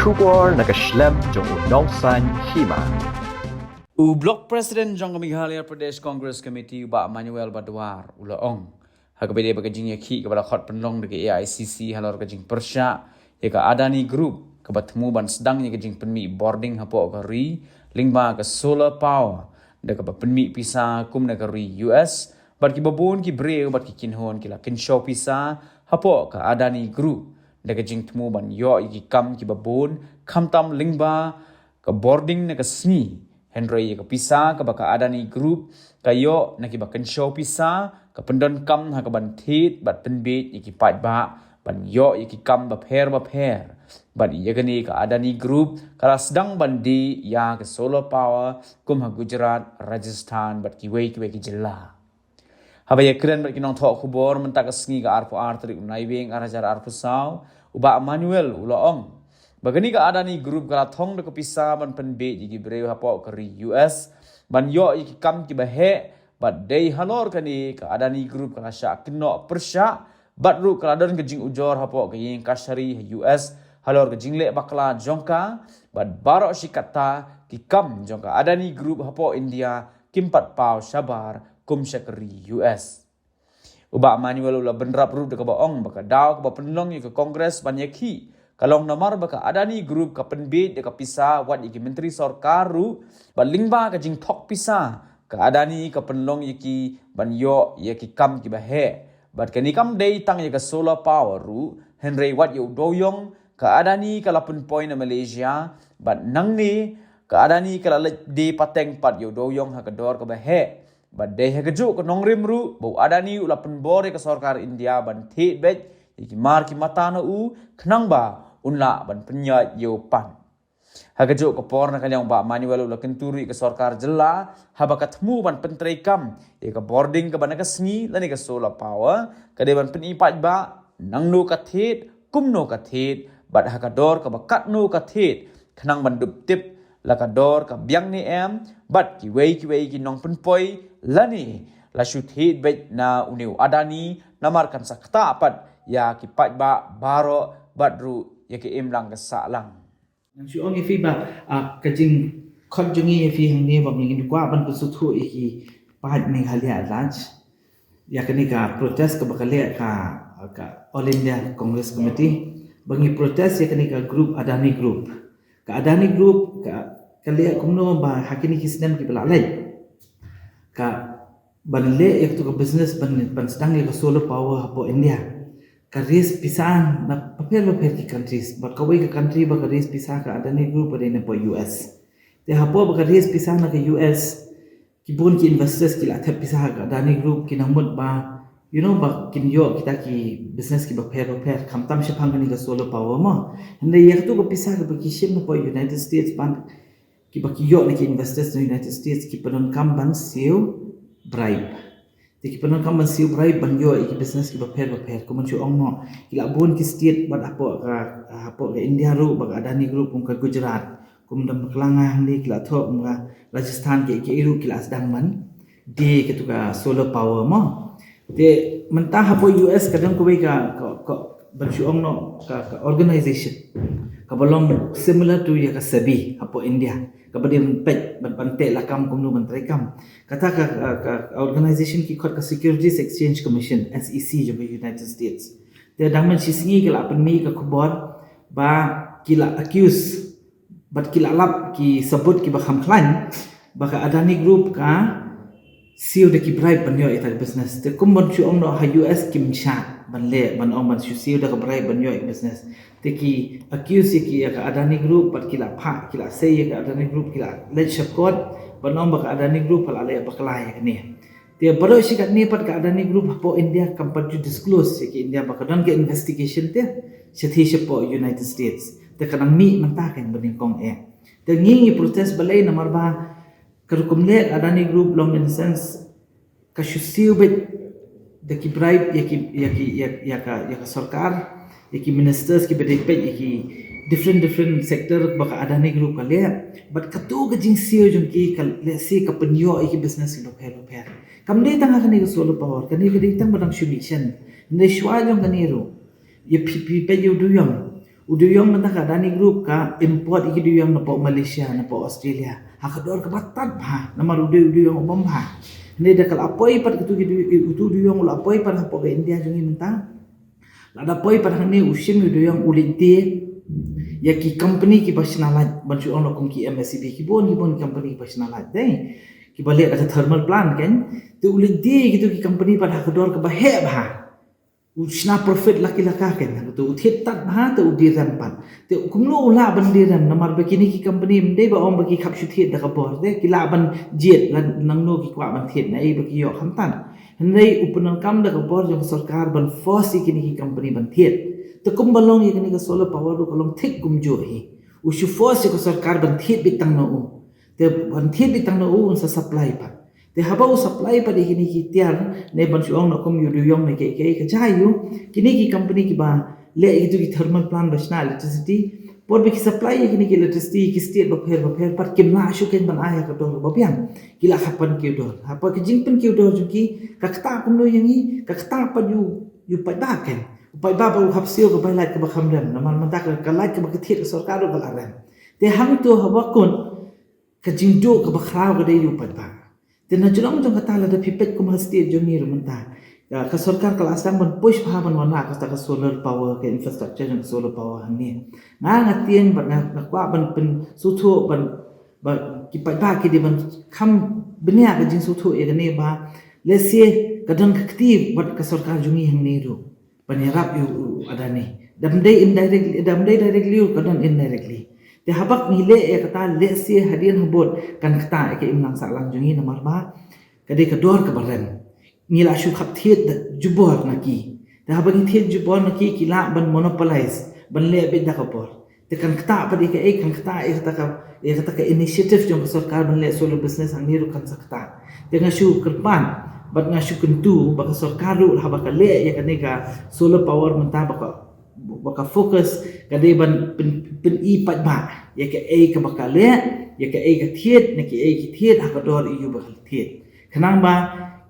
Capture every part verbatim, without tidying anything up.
Khubor na ka shlem jong u nongsaiñ hima. U Block President jong ka Meghalaya Pradesh Congress Committee, u Bah Manuel Badwar, u la ong ha kaba ïadei bad ka jingïakhih kaba la khot pynlong da ka A I C C halor ka jingpyrshah ïa ka Adani Group kaba thmu ban sdang ïa ka jingpynmih bording hapoh ka ri lyngba ka solar power, da kaba pynmih pisa kum na ka ri U S, bad kiba bun ki briew bad ki kynhun ki la kynshew pisa hapoh ka Adani Group da ka jingthmu ban ïoh ïa ki kam kiba bun, khamtam lyngba ka bording na ka sngi. Hynrei ïa ka pisa kaba ka Adani Group ka ïoh na kiba kynshew pisa, ka pyndonkam ha kaban thied bad pynbiej ïa ki paidbah ban ïoh ïa ki kam bapher bapher. Bad ïa kane ka Adani Group ka la sdang ban die ïa ka solar power kum ha Gujarat, Rajasthan bad kiwei kiwei ki jylla. Haba ïakren bad ki nongthoh khubor mynta ka sngi, ka arphew ar tarik u Naiwieng ar hajar arphew saw, u Bah Manuel u la ong ba kane ka Adani Group ka la thong da ka pisa ban pynbiej ïa ki briew hapoh ka ri U S ban ïoh ïa ki kam kiba heh, bad dei halor kane ka Adani Group ka la shah kynnoh pyrshah, bad ruh ka la don ka jingujor hapoh ka ïing kashari ha U S halor ka jingleh bakla jong ka, bad baroh shi katta ki kam jong ka Adani Group hapoh India kim pat paw shabar kum sha ka ri U S. U Bah Manuel u la bynrap ruh da kaba ong ba ka daw kaba pynlong ïa ka Congress ban ïakhih ka long namar ba ka Adani Group ka pynbiej da ka pisa wat ïa ki myntri sorkar ruh, bad lyngba ka jingthok pisa ka Adani ka pynlong ïa ki ban ïoh ïa ki kam kiba heh. Bad kane kam dei tang ïa ka solar power ruh, hynrei wat ïa u dewiong ka Adani ka la pynpoi na Malaysia, bad nangne ka Adani ka la leit die pateng pat ïa u dewiong ha ka dor kaba heh. Bad dei ha kajuh ka nongrim ruh ba u Adani u la pynbor ïa ka sorkar India ban thied beit ïa ki mar ki mata na u, khnang ba un lah ban pynïaid ïa u pan. Ha kajuh ka por, na ka liang u Bah Manuel u la kyntu ruh ïa ka sorkar jylla haba ka thmu ban pyntreikam ïa ka bording kaba na ka sngi lane ka solar power, ka dei ban pyni paidbah nangno ka thied, kumno ka thied, bad ha ka dor kaba katno ka thied, khnang ban dup tip la ka dor ka biang ne em, bad kiwei kiwei ki nongpynpoi lane la shu thied beit na une u Adani, namar kan sa ktah pat ïa ki paidbah baroh bad ruh ïa ka imlang ka sahlang. Ngan shu ong ïa phi ba, ah, ka jingkhot jong ngi ïa phi hangne ba ngin kwah ban pynsngewthuh ïa ki paid Meghalaya at large ïa kane ka protest kaba ka leh ka, ka All India Congress Committee, ba ngi protest ïa kane ka group, Adani Group. Ka Adani Group ka, ka leh kumno ba ha kine ki snem kiba la leit ka ban leh ïa katu ka business ban, ban sdang ïa ka solar power hapoh India, ka raise pisa na bapher bapher ki countries. Bad kawei ka country ba ka raise pisa ka Adani Group ka dei na hapoh U S. Te hapoh ba ka raise pisa na ka U S, ki bun ki investors ki la thep pisa ha ka Adani Group, ki nang mut ba, you know, ba kin ïoh kita ki business kiba pher bapher, khamtam shaphang kane ka solar power mo. Hynrei ïa katu ka pisa kaba ki shim na hapoh United States, ban kiba ki ïoh na ki investors na United States, ki pyndonkam ban siew bribe. Te ki pyndonkam ban siew bribe ban ïoh ïa ki business kiba pher bapher. Kumba shu ong noh, ki la bun ki state bad hapoh ka, hapoh ka India ruh ba ka Adani Group, kum ka Gujarat, kum da bakla nga hangne ki la thoh, kum ka Rajasthan, ki, ki ruh ki la sdang ban die katu ka solar power mo. Te mynta hapoh U S ka don kawei ka, ka, ka, ban shu ong noh, ka, ka organization kaba long similar to ïa ka SEBI hapoh India, kaba dei ban peit, ban, ban teh lakam kumno ban treikam. Kata ka, ka, ka organization ki khot ka Securities Exchange Commission, S E C, jong ka United States. Te dang mynta shi sngi ki la pynmih ka khubor ba ki la accuse bad ki la lap ki sabut kiba kham khlaiñ ba ka Adani Group ka siew da ki bribe ban ïoh ïa kata ka business. Te kumba shu ong noh, ha U S kim shah ban leh, ban ong ban shu siew da ka bribe ban ïoh ïa ka business. Te ki accuse ïa ki, ïa ka Adani Group, bad ki la phah, ki la sei ïa ka Adani Group, ki la leit sha court ban ong ba ka Adani Group ka la leh bakla ïa kane. Te baroh shi katne pat ka Adani Group hapoh India kam pat ju disclose ïa ki India ba ka don ka investigation te shathie shapoh United States. Te ka nang mih mynta ka, ïa ba nyngkong eh. Te ngi ngi protest balei, namar ba ka rukom leh Adani Group long, in a sense, ka shu siew beit da ki bribe ïa ki, ïa ki, ïa, ïa ka, ïa ka sorkar, ïa ki ministers kiba dei peit ïa ki different, different sector ba ka Adani Group ka leh. Bad katu ka jingsiew jong ki ka lehse ka pynïoh ïa ki business kiba pher bapher. Kam dei tang ha kane ka solar power, kane ka dei tang ba dang shu mih shen. Hynrei shuwa jong kane ruh, ïa phi, phi peit ïa u dewiong, U dewïong mynta ka Adani Group ka import ïa ki dewïong napoh Malaysia, napoh Australia ha ka dor kaba tad bha, namar u dei u dewïong u bym bha. Hynrei da ka la poi pat kitu ki dew-, utu u dewïong u la poi pat hapoh ka India jong ngi mynta. Lada poi pat hangne u shim u dewïong u leit die ïa ki company kiba shna light, ban shu ong lok kum ki M S E B, ki bun ki bun ki company kiba shna light dei, kiba leh da ka thermal plant kan. Te u leit die ïa kitu ki company pat ha ka dor kaba heh bha. U shna profit laki laka kan. Te u thied tad bha, te u die rem pat. Te kumno u lah ban die rem, namar ba kine ki company ym dei ba ong ba ki khap shu thied da ka bor, te ki lah ban jied lada nangno ki kwah ban thied, naei ba ki ïoh khamtam. Hynrei u pyndonkam da ka bor jong ka sorkar ban force ïa kine ki company ban thied. Te kumba long ïa kine ka solar power ruh ka long thik kumjuh hi. U shu force ïa ka sorkar ban thied beit tang na u. Te ban thied beit tang na u un sa supply pat. Te haba u supply pat ïa kine ki tiar, ne ban shu ong na kum ïa u dewïong ne kaei kaei, ka jia ïa u, kine ki company kiba leh ïa kitu ki thermal plant ba shna electricity, por ba ki supply ïa kine ki electricity ïa ki state bapher bapher pat, kim lah shuh kein ban ai ha ka dor ba biang. Ki lah khap pynkiew dor. Haba ka jingpynkiew dor jong ki, ka ktah kumno ïa ngi, ka ktah pat ïa u, ïa u paidbah kein. U paidbah ba u hap siew ka bai light kaba kham rem, namar mynta ka, ka light kaba ka thied ka sorkar ruh ka la rem. Te hangto haba kut, ka jingduh kaba khraw ka dei ïa u paidbah. Te na jrong jong kata, lada phi peit kum ha state jong ngi ruh mynta, ka, ka sorkar ka la sdang ban push bha ban wanrah kata ka solar power, ka infrastructure jong ka solar power hangne. Nga, nga tieng bad nga, nga kwah ban pynsngewthuh ban, ba ki paidbah ki dei ban kham bniah ka jingsngewthuh ïa kane ba lehse ka don ka kti bad ka sorkar jong ngi hangne ruh ban ïarap ïa u Adani. Da ym dei indirectly, da ym dei directly ruh, ka don indirectly. Te haba ngi leh ïa kata, lehse hadien habud kan ktah ïa ka imlang sahlang jong ngi, namar ba ka dei ka dor kaba rem. Ngi lah shu khap thied da jubor na ki. Te haba ngi thied jubor na ki, ki lah ban monopolize, ban leh beit da ka bor. Te kan ktah pat ïa kaei, kan ktah ïa kata ka, ïa kata ka initiative jong ka sorkar ban leh solar business hangne ruh kan sa ktah. Te nga shu kyrpad bad nga shu kyntu ba ka sorkar ruh haba ka leh ïa kane ka solar power mynta, ba ka, ba ka focus ka dei ban pyn, pyni paidbah ïa kaei kaba ka leh, ïa kaei ka thied, ne kaei ka thied ha ka dor ïa u ba ka thied. Khnang ba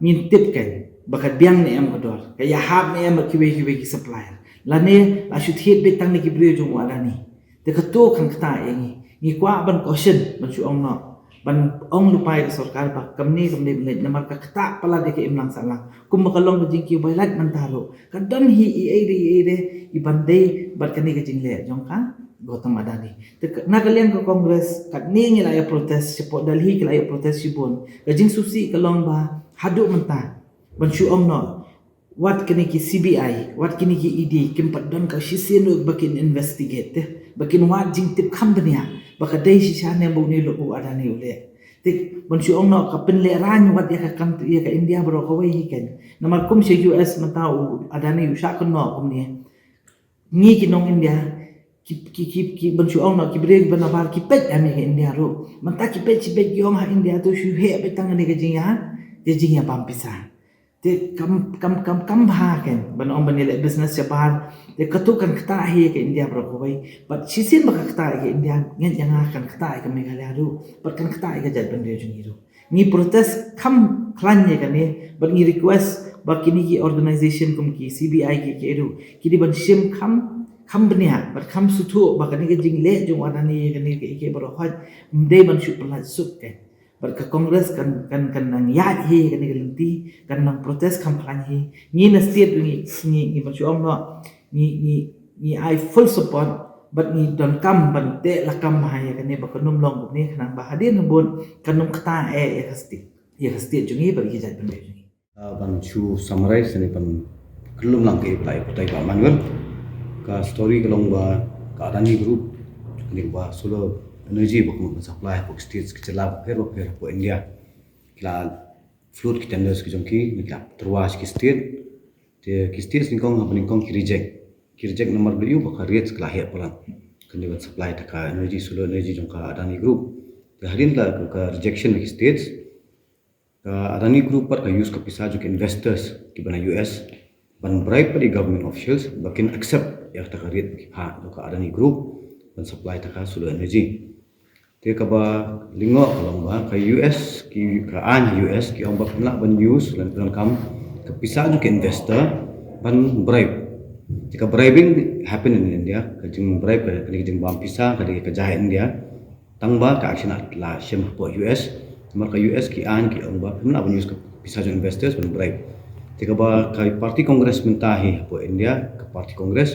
ngin tip kein ba ka biang ne em ka dor, ka ïahap ne em bad kiwei kiwei ki supplier. Lane la shu thied beit tang na ki briew jong u Adani. Te kato kan ktah ïa ngi. Ngi kwah ban caution, ban shu ong noh, ban ong lypa ïa ka sorkar ba kamne kamne ban leh, namar ka ktah palat ïa ka imlang sahlang. Kumba ka long ka jingkiew bai light mynta ruh, ka don hi i ei de i ei de i ban dei bad kane ka jingleh jong ka Gautam Adani. Te ka, na ka liang ka Congress, katne ngi la ïa protest, shapoh Delhi ki la ïa protest shibun. Ka jingsngewsih ka long ba haduh mynta, ban shu ong noh, wat kine ki C B I, wat kine ki E D, kim pat don ka shisien ruh ba kin investigate, te ba kin wad jingtip kham bniah ba ka dei shisha ne ba une u Adani u leh. Te ban shu ong noh, ka pynlehraiñ wat ïa ka country, ïa ka India baroh kawei hi kein. Namar kum sha U S mynta u Adani u shah kynnoh kumne, ngi ki nong India, ki, ki, ki, ki, ban shu ong noh, ki briew kiba nabar ki peit ïa ka India ruh. Mynta ki peit shi peit ki ong ha India to shu heh beit tang kane ka jingïa, ka jingïabam pisa. Te kam, kam, kam, kam bha kein ban ong ban ïaleh business shabar. Te kato kan ktah hi ïa ka India baroh kawei. Bad shisien ba ka ktah ïa ka India, ngeit ïa nga kan ktah ïa ka Meghalaya ruh, bad kan ktah ïa ka jaitbynriew jong ngi ruh. Ngi protest kham khlaiñ ïa kane, bad ngi request ba kine ki organisation kum ki C B I ki, ki ruh, ki dei ban shim kham, kham bniah bad kham sngewthuh ba kane ka jingleh jong u Adani ïa kane ka, ka baroh hoi, ym dei ban shu pyllait suk kein. Bad ka Congress kan, kan, kan nang ïaid hi ïa kane ka lynti, kan nang protest kham khlaiñ hi. Ngi na state ruh ngi, ngi, ngi ban shu ong noh, ngi, ngi, ngi ai full support bad ngi donkam ban teh lakam ha ïa kane ba kan ym long kumne, khnang ba hadien habud kan ym ktah eh ïa ka state, ïa ka state jong ngi bad ïa ka jaitbynriew jong ngi. Ah, ban shu summarize ne ban kynlum lang kaei ba la ïa pyrta i Bah Manuel. Ka story ka long ba ka Adani Group, kane ba solar energy ba ka mut ban supply hapoh ki states ki jylla bapher bapher hapoh India, ki la float ki tenders ki jong ki, ki la tyrwa sha ki state. Te ki state nyngkong haba nyngkong ki reject. Ki reject namar ba ïoh ba ka rates ka la heh palat, kane ban supply ïa ka energy, solar energy jong ka Adani Group. Te hadien la ka, ka rejection na ki states, ka Adani Group pat ka use ka pisa jong ki investors kiba na U S ban bribe pat ïa government officials ba kin accept ïa kata ka rate ba ki phah jong ka Adani Group ban supply ïa ka solar energy. Te kaba lyngngoh ka long ba ka U S, ki, ka aiñ U S ki ong ba kim lah ban use lane pyndonkam ka pisa jong ki investor ban bribe Te ka bribing happen in India, ka jingbribe, ka, ka jingbam pisa ka dei ka jia ha India. Tang ba ka action la shim hapoh U S. Namar ka U S ki aiñ ki ong ba phim lah ban use ka pisa jong investors ban bribe. Te kaba ka party Congress mynta hi hapoh India, ka party Congress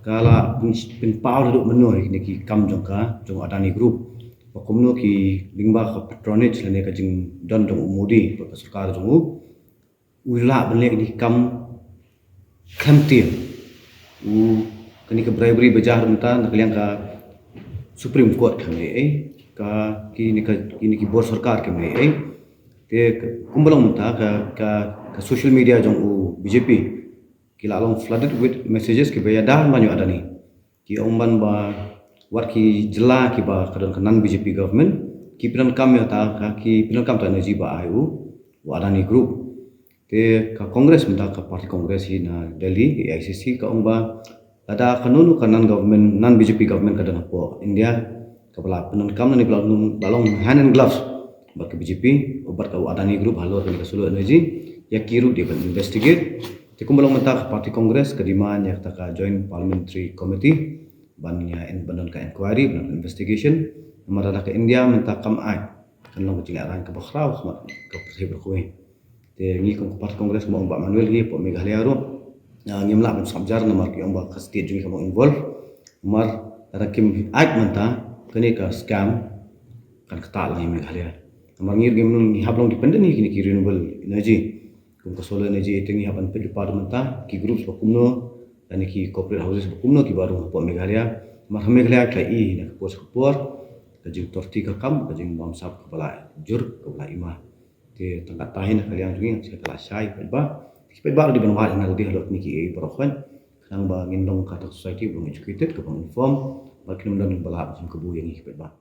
ka la pyn, pynpaw haduh mynno hi kine ki kam jong ka, jong Adani Group. Ba kumno ki lyngba ka patronage lane ka jingdon jong u Modi bad ka sorkar jong u, u lah ban leh kine ki kam khlem tieng. U, kane ka bribery ba jia mynta na ka liang ka Supreme Court kam leh ei, ka kine ka, kine ki bor sorkar kam leh ei. Te ka, kumba long mynta ka, ka, ka social media jong u B J P ki la long flooded with messages kiba ïada ban ïoh Adani. Ki ong ban ba wat ki jylla kiba ka don ka non B J P government ki pyndonkam ïa ta, ka ki pyndonkam ta energy ba ai u, u Adani Group. Te ka Congress mynta, ka party Congress hi na Delhi, A I C C, ka ong ba lada kano kano ka non government, non B J P government ka don hapoh India kaba la pyndonkam ne ba la long, ba long hand and gloves bad ka B J P, bad ka u Adani Group halor kane ka solar energy, ïa ki ruh dei ban investigate. Te kumba long mynta, ka party Congress ka demand ïa kata ka Joint Parliamentary Committee ban ïa en-, ban don ka inquiry, ban don ka investigation. Namar lada ka India mynta kam ai, kan long ka jinglehrain kaba khraw ha khmat ka pyrthei baroh kawei. Te ngi kum ka party Congress, kumba ong Bah Manuel hi, hapoh Meghalaya ruh, ah, ngim lah ban sngap jar namar ki ong ba ka state jong ngi kam long involved. Namar lada kim ai mynta, kane ka scam kan ktah lang ha Meghalaya. Namar ngi ruh ngim, ngi hap long dependent hi kine ki renewable energy. Kum ka solar energy, te ngi hap ban peit lypa ruh mynta ki groups ba kumno, lane ki corporate houses ba kumno kiba rung hapoh Meghalaya. Namar ha Meghalaya ka i na ka por sha ka por ka jingtorti ka kam, ka jingbamsap kaba la jur, kaba la ima. Te tang katta hi na ka liang jong ngi, ngi ka la shai paidbah. Ki paidbah ruh dei ban wad ïa ngi ruh halor kine kiei baroh kawei, khnang ba ngin long kata ka society ba long educated, kaba long informed, bad kin ym don ba lah ban shim kabu ïa ngi ki paidbah.